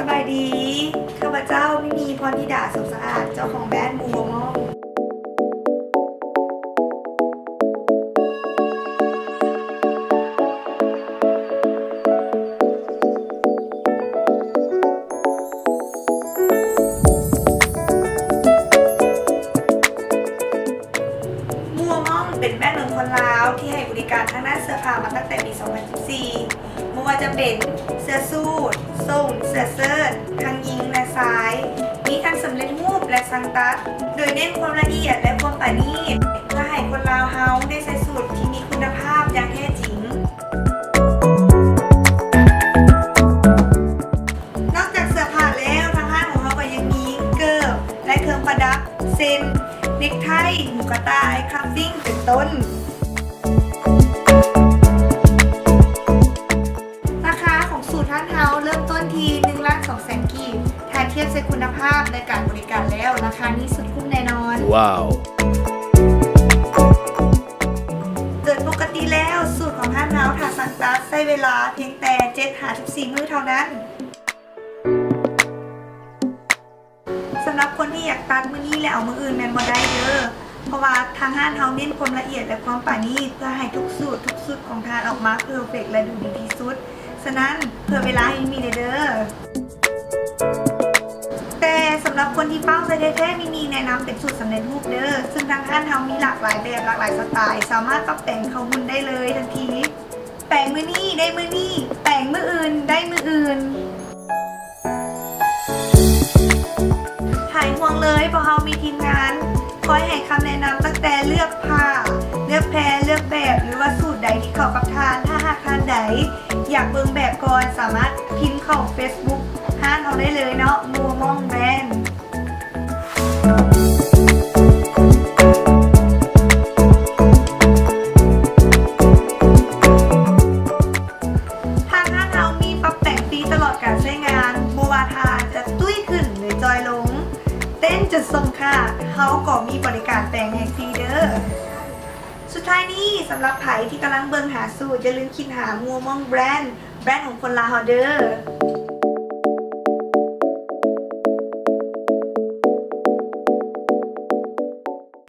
ສະບາຍດີ, ຂ້າພະເຈົ້າ ມິມີ ພອນທິດາ ສົມສະອາດ, ເຈົ້າຂອງແບຣນ ໝູ່ມອງ. ໝູ່ມອງ ເປັນແບຣນຂອງຄົນລາວທີ່ໃຫ້ບໍລິການທາງດ້ານເສື້ອຜ້າມາຕັ້ງແຕ່ປີສອງພັນສິບສີ່. ບໍ່ວ່າຈະເປັນເສື້ອສູດ, ສົ້ງ, ເສື້ອເຊີດ, ທັງຍິງ ແລະ ຊາຍ, ມີທັງສຳເລັດຮູບ ແລະ ຊ່າງຕັດ, ໂດຍເນັ້ນຄວາມລະອຽດ ແລະ ຄວາມປານີດ ເພື່ອໃຫ້ຄົນລາວເຮົາໄດ້ໃສ່ສູດທີ່ມີຄຸນນະພາບຢ່າງແທ້ຈິງ. ນອກຈາກເສື້ອຜ້າແລ້ວ, ທາງຮ້ານຂອງເຮົາກໍຍັງມີເກີບ ແລະ ເຄື່ອງປະດັບ ເຊັ່ນ ເນັກໄທ, ຫູກະຕ່າຍ, ຄັບຟິ້ງ ເປັນຕົ້ນ. ລາຄາຂອງສູດຮ້ານເຮົາເລີ່ມຕົ້ນທີ່ໜຶ່ງລ້ານສອງແສນກີບ. ຖ້າທຽບໃສ່ຄຸນນະພາບ ແລະ ການບໍລິການແລ້ວ, ລາຄານີ້ສຸດຄຸ້ມແນ່ນອນ. ວ້າວ! ໂດຍປົກກະຕິແລ້ວ, ສູດຂອງຮ້ານເຮົາ ຖ້າຊ່າງຕັດໃຊ້ເວລາພຽງແຕ່ເຈັດຫາສິບສີ່ມື້ເທົ່ານັ້ນ. ສຳລັບຄົນທີ່ຢາກຕັດມື້ນີ້ ແລະ ເອົາມື້ອື່ນແມ່ນບໍ່ໄດ້ເດີ້, ເພາະວ່າທາງຮ້ານເຮົາເນັ້ນຄວາມລະອຽດ ແລະ ຄວາມປານີດ ເພື່ອໃຫ້ທຸກສູດ, ທຸກຊຸດຂອງທ່ານອອກມາເພີເຟັກ ແລະ ດູດີທີ່ສຸດ. ສະນັ້ນ ເພື່ອເວລາໃຫ້ມີແດ່ເດີ້. ແຕ່ສຳລັບຄົນທີ່ຟ້າວໃສ່ແທ້ໆ, ມິມີແນະນຳເປັນສູດສຳເລັດຮູບເດີ້, ເຊິ່ງທາງຮ້ານເຮົາມີຫຼາກຫຼາຍແບບ, ຫຼາກຫຼາຍສະໄຕ, ສາມາດປັບແປງເຂົ້າຫຸ່ນໄດ້ເລີຍທັນທີ. ແປງມື້ນີ້ໄດ້ມື້ນີ້, ແປງມື້ອື່ນໄດ້ມື້ອື່ນ. ຫາຍຫ່ວງເລີຍ, ພວກເຮົາມີທີມງານຄອຍໃຫ້ຄຳແນະນຳຕັ້ງແຕ່ເລືອກຜ້າ, ເລືອກແພ, ເລືອກແບບ ຫຼືວ່າສູດໃດທີ່ເຂົ້າກັບທ່ານ. ຖ້າຫາກທ່ານໃດຢາກເບິ່ງແບບກ່ອນ, ສາມາດພິມເຂົ້າເຟສບຸກຮ້ານເຮົາໄດ້ເລີຍເນາະ, ໝູ່ມອງແບຣນ. ທາງຮ້ານເຮົາມີປັບແຕ່ງຟຣີຕະຫຼອດການໃຊ້ງານ, ບໍ່ວ່າທ່ານຈະຕຸ້ຍຂຶ້ນ ຫຼື ຈ່ອຍລົງ, ເຕັ້ນຈົນສົ່ງຄາດ, ເຮົາກໍມີບໍລິການແປງໃຫ້ຟຣີເດີ້. ສຸດທ້າຍນີ້, ສຳລັບໃຜທີ່ກຳລັງເບິ່ງຫາສູດ, ຢ່າລືມຄິດຫາໝູ່ມອງແບຣນ, ແບຣນຂອງຄົນລາວເຮົາເດີ້.